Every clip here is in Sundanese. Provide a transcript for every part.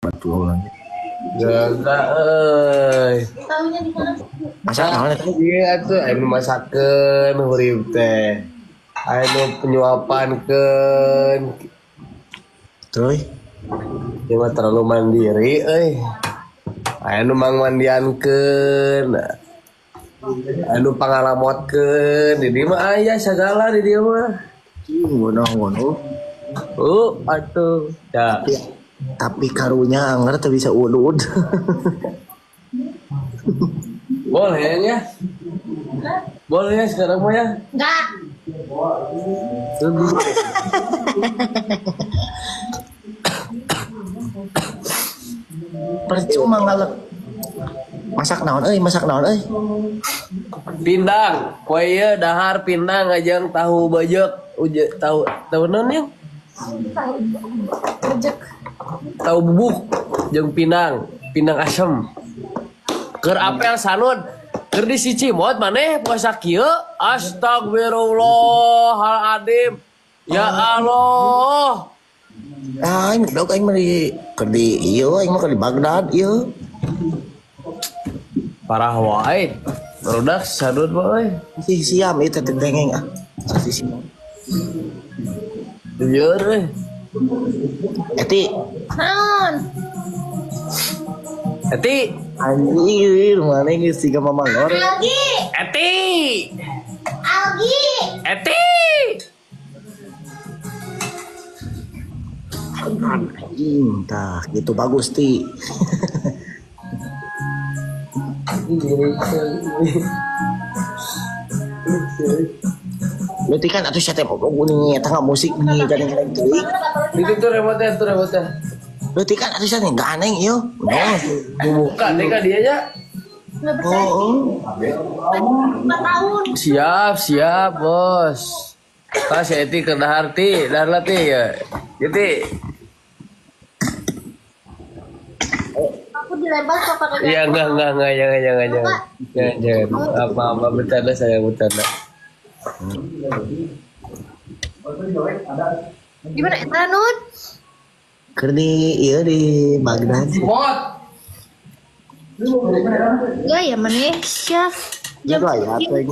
Batu ulang. Gagah euy. Tahunya di mana? Masak naon eta? Iya atuh anu masakeun hurip teh. Anu penyuapankeun. Terus Dia mah terlalu mandiri euy. Anu mangmandiankeun. Anu pangalamotkeun di dieu mah aya sagala di dieu mah. Ngono ngono. Oh, atuh. Ya. Tapi karunya anger teu bisa udud. Boleh ya? Boleh ya sekarang mah ya? Enggak. Percuma ngalek. Masak naon euy, masak naon euy. Pindang, poe ieu dahar pindang ajang tahu bejek, uje tahu tahu naon yang? Rejek. Tahu bubuk jeung pindang, pindang asem. Keur apel sanud, keur di si Cimot maneh puasa kieu, astagfirullahaladzim. Ya Allah. Ah, aing goblok aing mah di keur di ieu aing mah keur di Baghdad ieu. Parah wae. Barudak sanud mah euy. Si siam ieu teh teu dengeng ah. Si siam. Jujur euy. Eti Naon? Eti, anjir mana geus siga mama lor. Algi. Eti, Algi. Eti. Anjing tah gitu bagus ti. Berarti kan atuh sia teh goblok geuning eta nggak musik nih kadang-kadang teuing. Itu tuh remote-nya, tuh remote-nya. Berarti kan atuh sia teh ganeng ieu. No. Buka deh ka dia nya. Nggak percaya. Oh. 4 tahun. Siap, siap, bos. Tah si Eti ke dahar ti, dahar lah ti ya. Jadi, Aku dilempar ke pakai. iya enggak, jangan, jangan, jangan. Jangan, jangan. Apa-apa bercanda saya bercanda. Gimana eta Nun? Keur di ieu di Baghdad. Mot. Enggak ya Malaysia. Jam Itu aya atuh aing.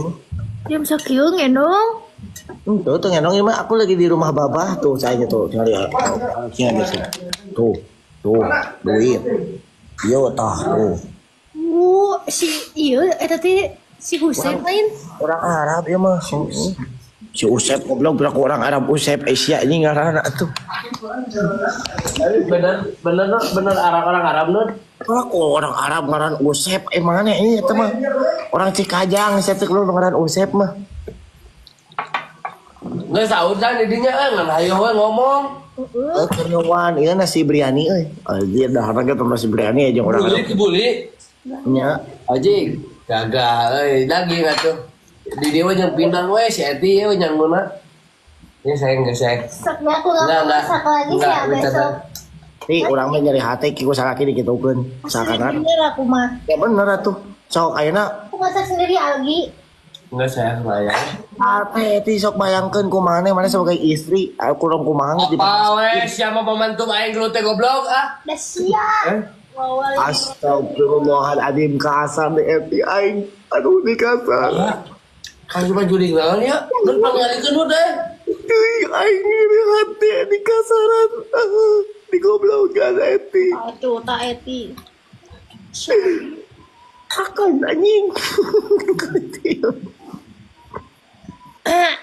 jam sakieu ngendong. Tuh, tuh ngendong ieu mah aku lagi di rumah babah tuh saya tuh tinggal ya. Tinggal gitu. Tuh, tuh, duit. Yo tah tuh. Si iya eta teh si Husein lain. Orang Arab ya mah. Si Usep goblok berlaku orang Arab Usep Asia ini ngaranna atuh. Bener, bener, Nur. Bener arah orang Arab, Nur. Aku orang Arab ngaran Usep emangnya ini eta mah. Orang Cikajang saya teh lu ngaran Usep mah. Nggak sahur kan didinya ngan hayo we ngomong. Eh kernuan ieu nasi biryani euy. Anjir dah harga teh nasi biryani aja orang Buli Arab. kebuli. Nya. Anjing, gagah euy daging atuh. Di dia mah jeung pindang we si Eti we nyangguna. Ini saya enggak saya. Sok ya aku nggak Enggak, mau enggak. masak lagi sih Enggak, ya bercanda. besok. Ti urang mah nyeri hate ki ku salaki dikitukeun. Sakanan. Bener aku mah. Ya bener atuh. Sok ayeuna Aku masak sendiri Algi. Enggak saya bayang. Ate ti sok bayangkeun kumaha mana sebagai istri aku kurang kumaha di Apa we siapa pembantu aing gelut teh goblok ah. Udah siap. Eh? Astagfirullahaladzim kasar deh eti aing. Aduh di kasar. Kan cuma judi naon ya? Mun pangalikeun udah. Deui aing nyeri hati di kasaran. Di goblokan eti. Aduh, tak Eti. Akan anjing. Eh,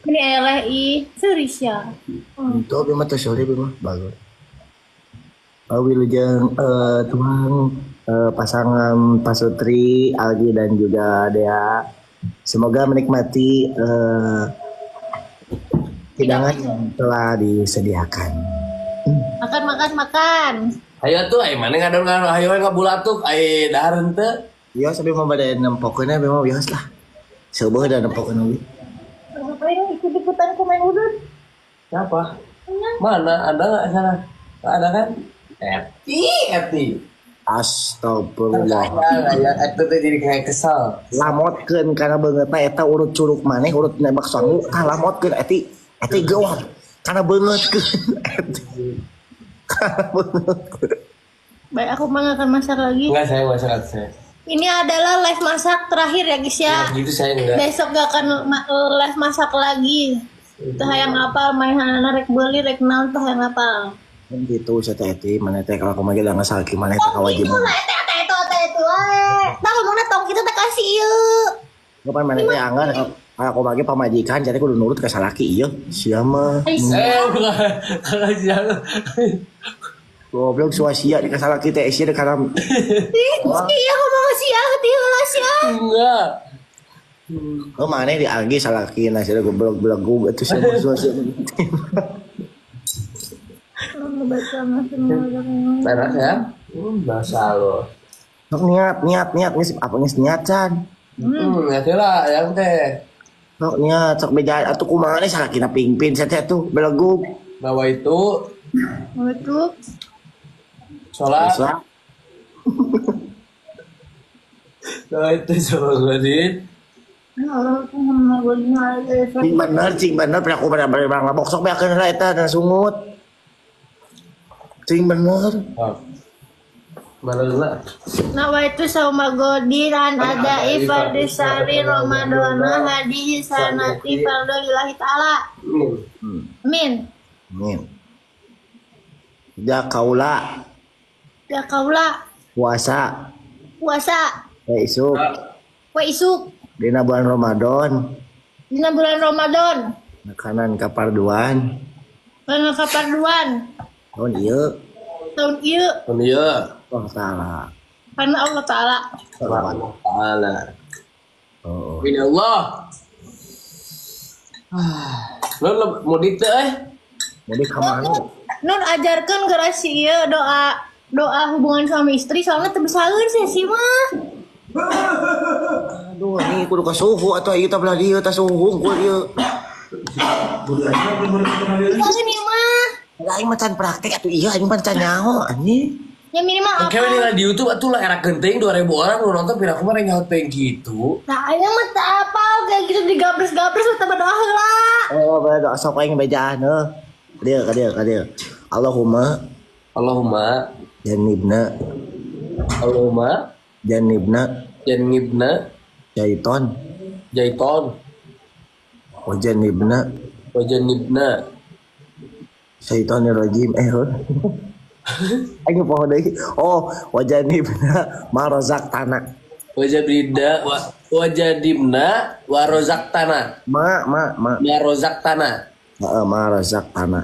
Ini eleh ih, serius ya. itu abi mah teu sore abi mah bagus. Wilujeng tuang pasangan Pasutri, Algi dan juga Dea. Semoga menikmati hidangan yang telah disediakan. Makan makan makan. Hayo tuh aing mana ngadon ngadon hayo we ngabulatuk ai dahar henteu. Iya, sampai mau pada nempokeun abi mah bios lah. Seueuh da nempokeun oge. Ngapain ikut-ikutan ku main udut? Siapa? Mana ada nggak sana? Nggak ada kan? Eti, Eti. Astagfirullah. Ya, itu tuh jadi kayak kesal. Lamotkeun kana beungeutna eta urut curug maneh urut nembak sangu tah lamotkeun eti eti geuwat kana beungeutkeun eti. Baik, aku mah nggak akan masak lagi. Enggak, saya masak saya. Ini adalah live masak terakhir ya guys ya. Ya, gitu saya enggak. Besok gak akan live masak lagi. Teu hayang apal maehanana rek beuli rek naon teu hayang apal. Kan gitu saya teh eti mana teh kalau kumaha da ngasal ki mana teh Tong kitu kewajiban. lah eta eta eta eta itu wae. Tah ngomongna tong kitu teh kasih ieu. Kapan mana teh anggar kalau kumaha pamajikan jadi kudu nurut ka salaki ieu. Sia mah. Ai sia. Bukan. Kakak siapa? Goblok suasia di kasalaki teh sia karena Ih, sia ngomong sia hati heula sia. Enggak. Oh mana dianggi salaki nah sia goblok belegug atuh sia mah suasia. Enak ya? Bahasa lo. Sok niat niat niat geus apa geus niat can. Ngerti lah yang teh. Sok niat sok beja atuh kumaha nih salakina pingpin sia teh atuh belegug. Bahwa itu Betul. sholat. Sholat. Bahwa itu sama Godin. Cing bener pernah aku bener bang labok sok beakeun heula eta dan sungut. Cing bener. Oh. Mana lah? Nawaitu sauma godin an adai fardhi sari Ramadana hadihi sanati fardhu lillahi ta'ala. Amin. Amin. Ya kaula. Ya kaula. Puasa. Puasa. We isuk. We isuk. Dina bulan Ramadan. Dina bulan Ramadan. Makanan kaparduan. Makanan kaparduan. Tahun ieu. Tahun ieu. Tahun ieu. Allah Ta'ala. Karena Allah Ta'ala. Allah Ta'ala. Oh. Min Allah. Lo mudik teh eh? Mudik ka mana? Nun ajarkeun geura si ieu doa hubungan suami istri soalnya teu bisaeun sih si mah. Aduh, ini kudu ka suhu atuh ieu teh belah dieu teh suhu unggul ieu. Soalnya nih mah. Aing mah can praktek atuh ieu aing mah can nyaho anjing. Ya minimal apa? Oke, di YouTube atuh lah era genting 2000 orang nu nonton pira kumaha nyaho teh gitu. Nah, aing mah teu apal kayak gitu digabres-gabres teh doa heula. Oh, doa sok aing bejaan heuh. Ka dieu ka dieu. Allahumma Allahumma janibna Allahumma janibna janibna jaiton jaiton wa janibna wa janibna syaitonir rajim Aing poho deui. Oh, wajanibna ma razaqtana. Wajadibna wajadibna wa razaqtana. Ma ma ma. Ma razaqtana. Heeh, ma razaqtana.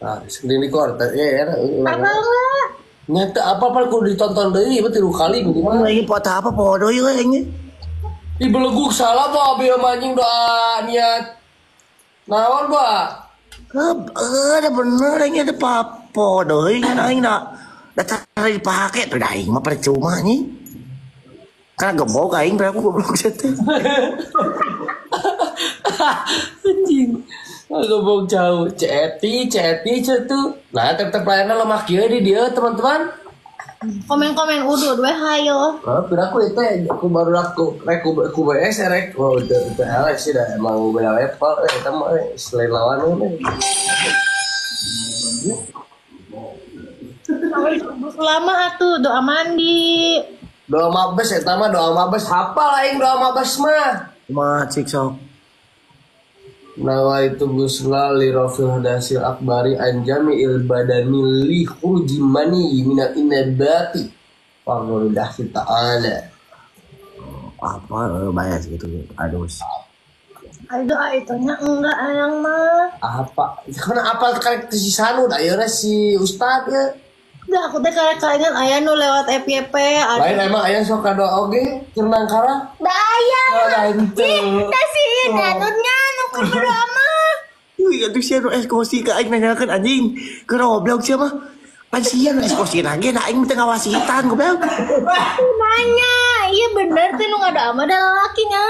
Ah, screen record ya. Apa enggak? Nyata apa kudu ditonton deui ieu 3 kali minimal. Ini pot apa poho deui we aing. Di beleguk salah bah bieu anjing doa niat. Naon bah? Ada bener aing ada papo deui ngan aing da cara dipake tuh da aing mah percuma nih. Karena gembok aing berapa goblok teh. Anjing. Gembok jauh. Ceti cetu. Nah, tetep layanan lemah kieu di dieu teman-teman. Komen-komen udud we hayo. Heeh, piraku teh aku baru aku rek ku BS rek. Oh, udah sih dah emang beda level eta mah selain lawan we. Lama atuh doa mandi. Doa mabes eta mah doa mabes hafal aing doa mabes mah. Mah cik sok. Nawaitu gusla li rafil hadasil akbari anjami il badani li khuruji mani minal inabati. Alhamdulillah ta'ala. Apa bayar gitu aduh. Aduh itunya enggak ayang mah. Apa? Karena apa karek si Sanud ayeuna si Ustad ya. Udah aku teh karek kaingan aya nu lewat FYP. Lain emang aya sok kado oge keur nangkara? Da aya. Da si Sanudnya nu keur berdoa mah. Wih, atuh sia nu eskosi ka aing nanyakeun anjing. Keur goblok sia mah. Pan sia nu eskosi lagi da aing teh ngawasitan goblok. Nanya, iya bener teh nu ngadoa mah da lalakinya.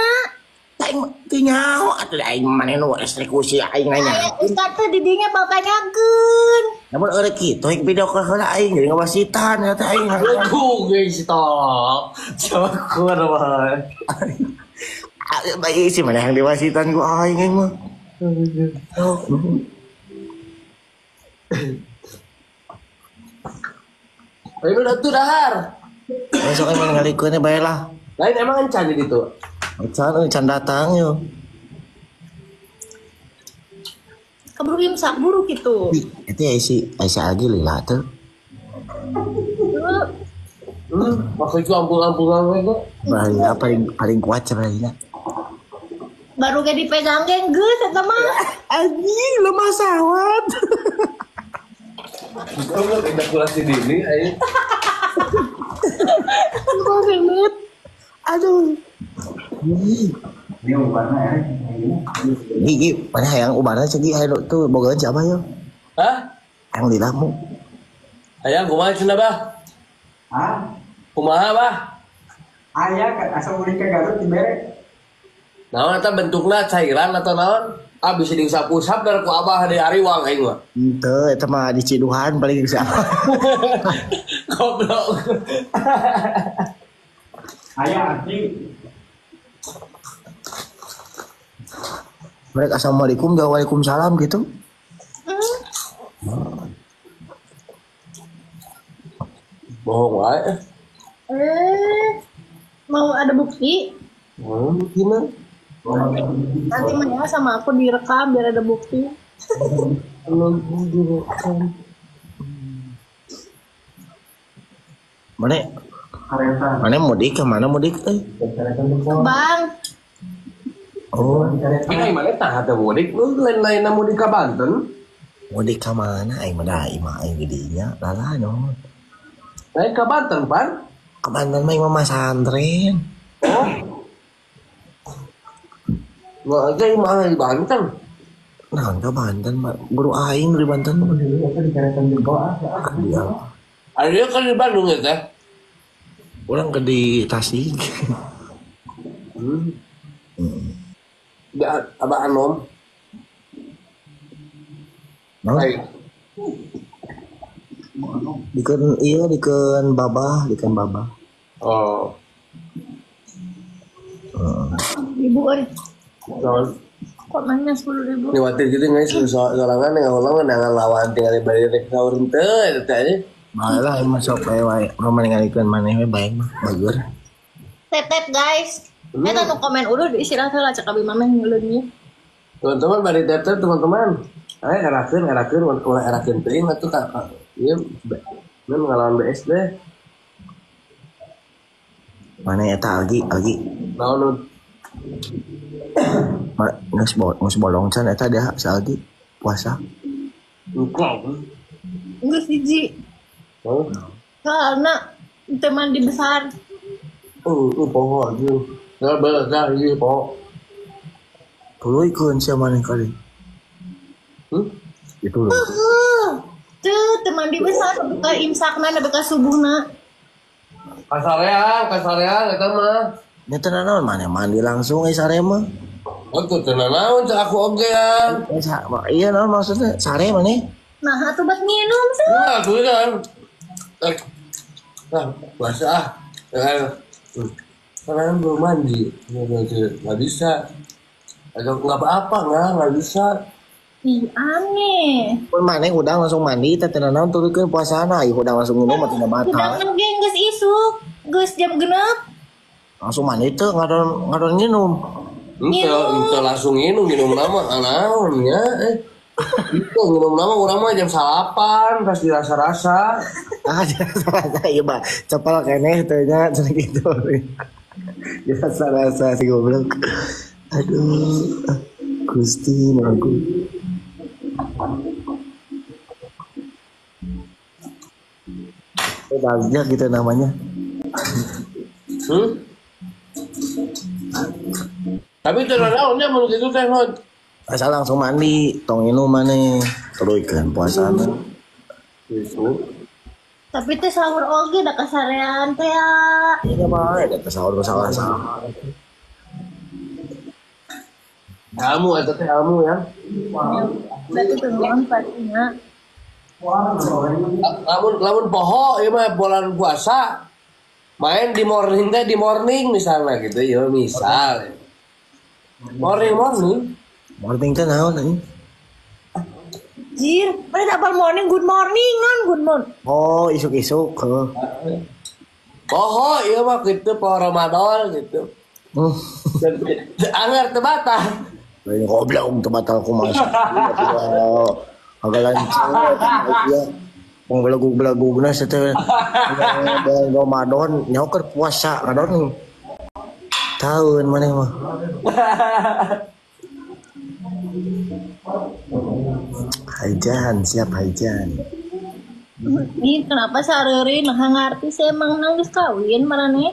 Aing teu nyaho atuh aing maneh nu eksekusi aing nanya. Ustad teh di dinya papanyakeun. Namun eureun kitu hek video call heula aing jadi ngawasitan teh aing. Aduh geus tolong. Syukur mah. Baik sih mana yang diwasitan ku aing aing mah. Lain udah tuh dahar. Besok emang ngalikeun bae lah. Lain emang encan di ditu. Encan encan datang yo. Keburu imsak buru gitu. Itu ya si Aisyah lagi lila tuh. Waktu itu ampul-ampulan itu. Bahaya paling kuat sebenarnya. Baru gak dipegang geng geus eta mah. Anjing lemah sawat. Goblok ejakulasi dini aing. Banget. Aduh. Ini ubarna ya. Gigi, mana hayang ubarna segi hayo tuh bogaan siapa yo? Hah? Hayang lilamu. Hayang kumaha cenah bah? Hah? Kumaha bah? Aya asa ulin ka Garut dibere. Naon eta bentukna cairan atau naon? Ah bisa diusap-usap dari ku abah di ariwang aing mah. Henteu eta mah di Ciduhan paling bisa. Goblok. Aya asli. Mereka assalamualaikum jawab waalaikumsalam gitu. Bohong wae. Mau ada bukti? Gimana? Nanti mah sama aku direkam biar ada bukti. Direkam. Mana? Mana mudik ke mana mudik? Bang. Oh, ini mana tah ada mudik? Lu lain-lain mudik ke Banten? Mudik ke mana? Aing mah imah aing gedinya, lala non. Lain ke Banten, Pan? Ke Banten mah imah masantren. Oh. Nggak aja imah di Banten. Nah, ke Banten, guru aing di Banten. Iya. Ada kan di Bandung ya, teh? Orang ke di Tasik. Abah Anom. Nah. Dikeun iya, dikeun babah, dikeun babah. Oh. Ibu euy. Kok nanya 10.000? Niwatir gitu guys, sorangan ngaulang ngan lawan tinggal bari rek sahur henteu eta teh. Malah emang sok wae wae, urang ningalikeun maneh we bae mah bager. Tap-tap guys. Eta nu komen udah istirahat heula cek abi mameh ngeuleun. Teman-teman bari tap-tap teman-teman. Ayo erakeun ulah erakeun teuing atuh ka ieu men ngalawan BS deh. Mana eta Algi? Naon? Geus bolong can eta dah si Algi puasa. Engkau. Geus hiji. Oh. Soalna teu mandi besar. Poho anjing. Nah, bener ieu poho. Tuluy keun sia maneh kali. Itu loh. Tuh, teu mandi besar buka imsakna nepi ka subuhna. Kasarean eta mah. Nya teu nanaon maneh mandi langsung sare mah. Oh, teu nanaon cek aku oge ya. Iya naon maksudnya sare maneh? Nah, atuh bat minum sih. Nah, tuh kan. Nah, puasa ah. Karena belum mandi, nggak bisa. Agak nggak apa-apa nggak bisa. Ih, aneh. Pun maneh udah langsung mandi, teh naon turunkeun puasana, ieu udah langsung minum mah tidak batal. Udah ge geus isuk, geus jam 6. Langsung mandi teh ngadon minum. Henteu langsung minum nama naon nya Itu minum nama urang mah jam 8 pas dirasa-rasa. Ah, dirasa-rasa ieu mah cepal keneh teh nya cenah kitu. Dirasa-rasa si goblok. Aduh, Gusti mangku. Banyak gitu namanya. Tapi teu naonnya mun kitu teh mah. Asal langsung mandi, tong minum maneh, teruskeun puasana. Gitu. Tapi teh sahur oge da kasarean teh ya. Iya bae, da sahur salah-salah. Kamu eta teh kamu ya. Berarti teu naon pastinya. Lamun poho ieu mah bulan puasa main di morning teh di morning misalnya gitu ya misal. Morning. Morning teh naon anjing? Jir, mana apal morning, good morning non, good morning. Oh, isuk-isuk heuh. Poho ieu mah kitu poho Ramadan gitu. Anggar teu batal. Lain goblok teu batal kumaha. Agak lancar ya. Pangbelegug-belegugna teh. Ramadan nyaho keur puasa ngadon. Tahun maneh mah. Haijan, siap Haijan. Ih, kenapa sareureun nah ngarti sih emang nangis kawin marane?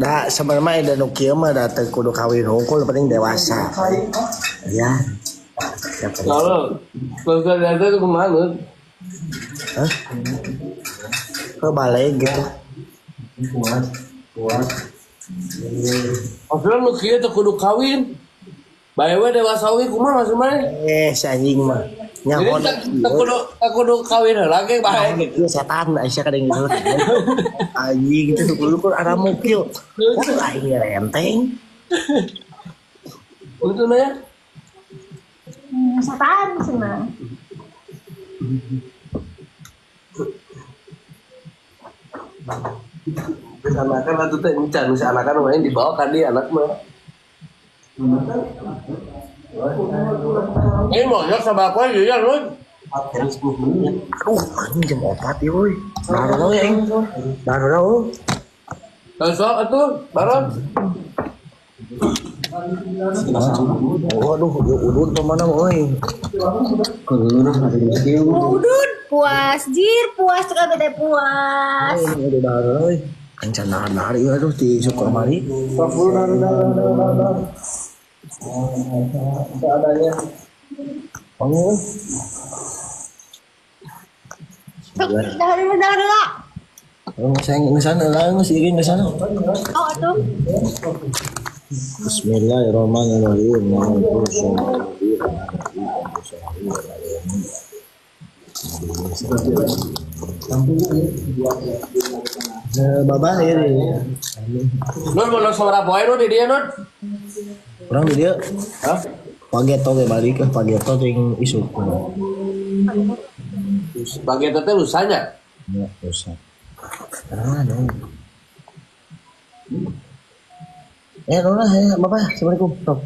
Nah, sebenarnya ada nu kieu mah da teu kudu kawin hungkul penting dewasa. Ya. Siap. Kalau kalau itu kumaha lu? Hah? Ke balik gitu. Puas, puas. Maksudnya nu kieu teu kudu kawin. Bae we dewasa oge kumaha maksud maneh? Eh, si anjing mah. Nyaho teu kudu kawin heula ge bae gitu. Setan Aisyah kadang gitu. Anjing itu kudu kur aramu kieu. Wah, aing renteng. Untungna ya. Setan cenah. Terus anakan atuh teh encan si anakan main dibawa ka dia anak mah. Ini monyet sama aku aja ya, lu. 4 10 menit. Aduh, anjing jam 4 ya, woi. Baru ya, aing. Baru tahu. Besok atuh, baron. Waduh, ya udun ke mana, woi? Udun puas, jir puas cek teh puas. Udah baru, woi. Ancan nahar-nahar ieu aduh di Sukamari. Seadanya. Oh. Dah lah. Oh, saya nggak sana lah, nggak sih nggak sana. Oh, atuh. Bismillahirrahmanirrahim. Babah ya. Nun mau sabaraha poe nu di dieu Nun? Urang di dieu. Hah? Pageto ge balik ke Pageto jeung isuk. Pageto teh lusanya? Ya, lusa. Ah, no. Eh, Nona, ya, Bapak, Assalamualaikum. Tok.